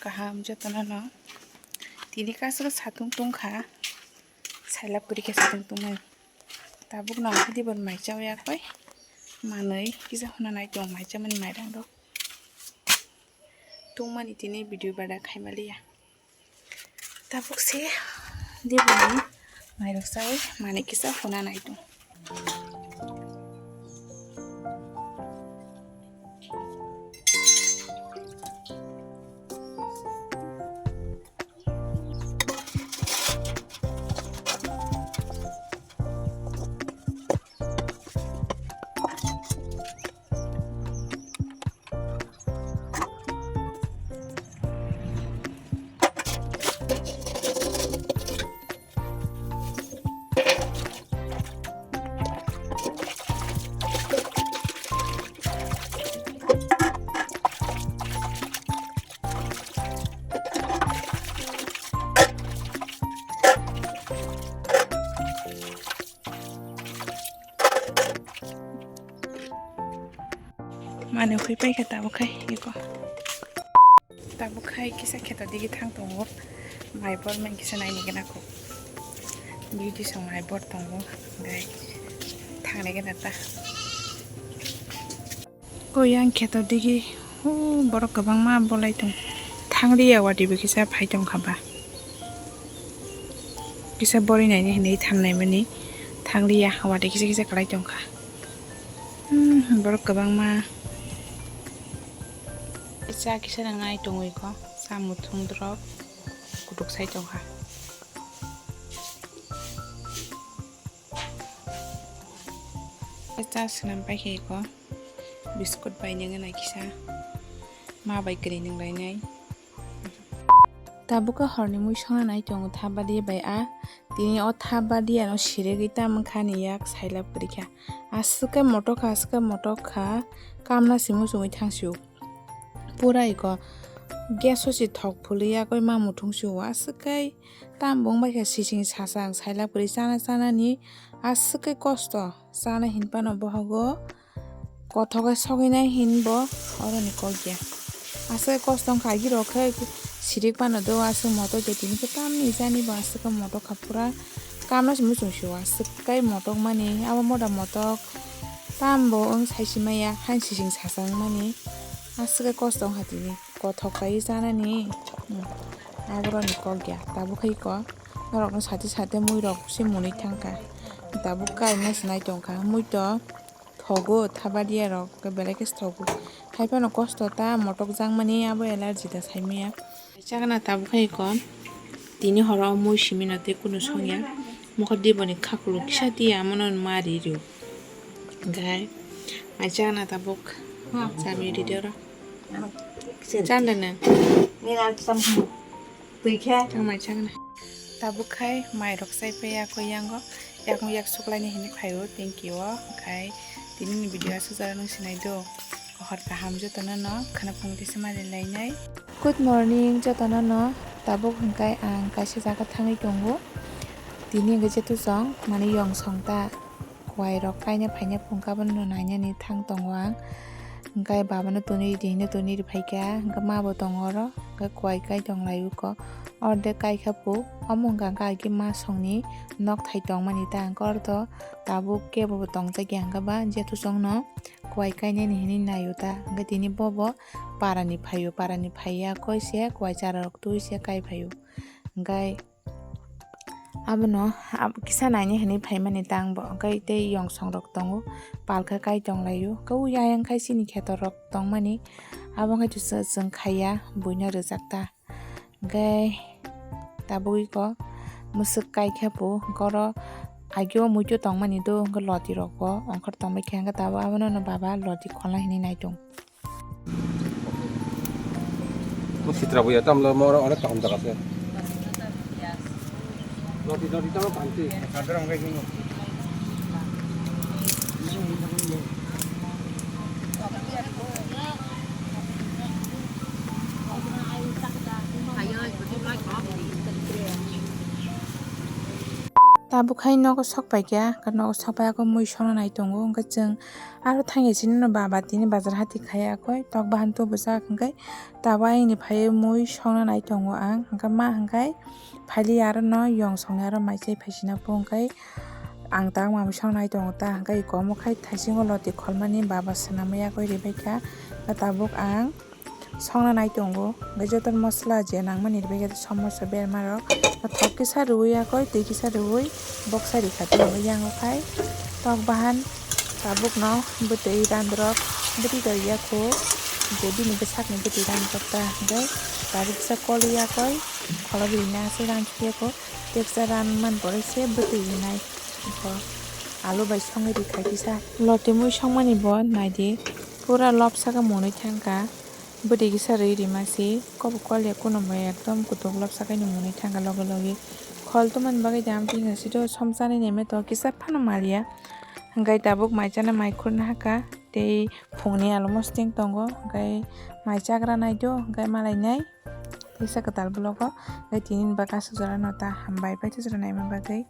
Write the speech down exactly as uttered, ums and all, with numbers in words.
Kaham jotono no. Tini kasro satung tungkha. Sailap kwrwi khe satung tungmani. Tabuk no ang khe dibar mai chao yakoi. Manwi kisa hwnna nai tong mai chamani mairang rok. Tungmani tini video bada khaimaliya. Tabuk se diboni mairok sawi mani kisa huna nai tong. Mane hoi pai khe tabuk khai iko. Tabuk khai kisa kheto digi thang tongo. Mai bor men kisa naini gana kho. Beauty song mai bor tongo. Dai thang ni gana ta. Koi yang kheto digi. Hu borok kwbangma bolai tong. Thang riya wati bo kisa phai tong kha ba. Kisa bori naini hinwi thang nai mani. Thang riya wati kisa kisa kwlai tong kha. Hmm, borok kwbangma. Cha kisa nangnai tongwi kho, cha muthung drop kutuk sai tongkha. Cha swnam paikha iko, biscuit bai nwngnai kisa, ma bai kwrwi nwnglainai. Tabuk khe horni mui songna nai tongo thabadi bai a. Tini o thabadi ano sirigwi tamwngkha ni yak sailap kwrwi kha. Aswk khe motok kha, aswk khe motok kha. Kamna si muchungwi thang sio. Pura iko gas o si thok phulwi yakwi ma muthung sio. Aswk khe tam bung bai kha sising sasang sailap kwrwi chana chana ni aswk khe kosto. Chana hinphano bohogo. Kothok khe sogwi nai hinbo oroni kok ya. Aswk kosto wngkha agi rok khe sirik phano do aswk motok ya tini khe tamni jani bo aswk khe motok kha pura kamna se muchung sio aswk kai motok mani abo moda motok tambo wng sai si maya hain sising sasa wng mani aswk khe kosto wngkha tini kothok kai chanani aboroni kok ya tabuk khe ko norok no sati sati mui rok se mwnwi thangkha tabuk kai ma se nai tongkha mui to. Thogo thabadiya rok belai khe thogo. Haiphano kosto ta motok jakmani abo allergy da saimaya. Chakna tabuk hai ko tini horo mui simino tei kunu songya. Mokho diboni khakulu kisa tiya amono ma ri rio. Gai mai chakna tabuk chami ri doro. Chanda na. Twi khe. Tang mai chakna. Tabuk khai mai rok sai paiya ko yango. Yakung yak suklaini hini phaio thank you o khai tini ni video asuk jora nung sinai do. Hor kaham jotono no khana phung tisa mani lainai. Good morning jotono no. Tabuk hwnkhe ang kaisa jaga thangwi tongo. Tini hwnkhe jetu chwng mani yong song ta. Kuwai rok kaina phaina phungkha bono nainani thang tongo ang. Hwnkhe babano tuni ri hinwi tuni ri phaikha hwnkhe ma bo tongo oro hwnkhe kuwai kai tong lai uko. Ordek kai kha pu omo hwnkha hwnkhe agee ma songni nok thai tongmani ta hwnkhe oro to tabuk kebo bo tongjakya hwnkhe ba jetu chwngno kuwai kainani hinwi naio ta hwnkhe tini bobo parani phaio parani phaiya koi se kuwai chara rok twi se kai phaio hwnkhe. Abono kisa naina hinwi phaimani tang bo hwnkhe tei yong song rok tongo palkhe kai tong laio hwnkhe o ayang khai chini kheto rok tongmani abo wngkha chwng khaiya buino rwjak ta hwnkhe tabuk iko mwswk kai khe bo hwnkhe oro agee o muitu tongmani do hwnkhe loti rok bo ongkhor tongbai khe hwnkhe tabuk abono baba loti kholna hinwi naitung. Bo sitra bo ya tamlo moro onek kaham jaga se. Roti roti tamo kanti. Tabuk hai nogo sok paikha, hwnkhe nogo sok pai ako mui songna nai tongo, hwnkhe chwng aro thangya chini no baba tini bazar hati khai akoi tok bahan tubujak, hwnkhe tabuk ayangni phaiwi mui songna nai tongo ang, hwnkhe ma hwnkhe phaili aro no yong songni aro mai chai phaisina po, hwnkhe ang tabuk mamui songna nai tongo ta, hwnkhe eko omo khai thaisingo loti kholmani baba swnamwi akoi ribaikha, hwnkhe tabuk ang songna nai tongo. Hwnkhe joto masala je nangmani rwbaikhe somoso berma rok thok kisa rwui akoi twi kisa rwui boksa rikha tei yango khai tok bahan tabukno bwtwi randrok bwtwi rok yakho je bini bwsakni bwtwi randrok ta hwnkhe tabuk kisa kolwi akoi kholobwi rina aswk ransukya kho tei kisa ranmani pore se bwtwi rinai kho alu bai songwi rikha kisa. Loti mui songmani bo naidi pura lopsa khe monwi thangkha. Bwtwi kisa rwi rima si, kobo kol ya kuno bai ekdom kutuk lopsa khe ni monwi thangkha logi logi. Khol tongmani bagwi de amtwi hwnkhe sito somsani neme to kisa phano maliya. Hwnkhe tabuk mai chana mai khurna hakha, tei phungni almost ting tongo, hwnkhe mai chagra nai do, hwnkhe malai nai. Teisa kwtal vlog o, hwnkhe tini ni bagwi aswk jora no ta hambai paithago jora naima bagwi.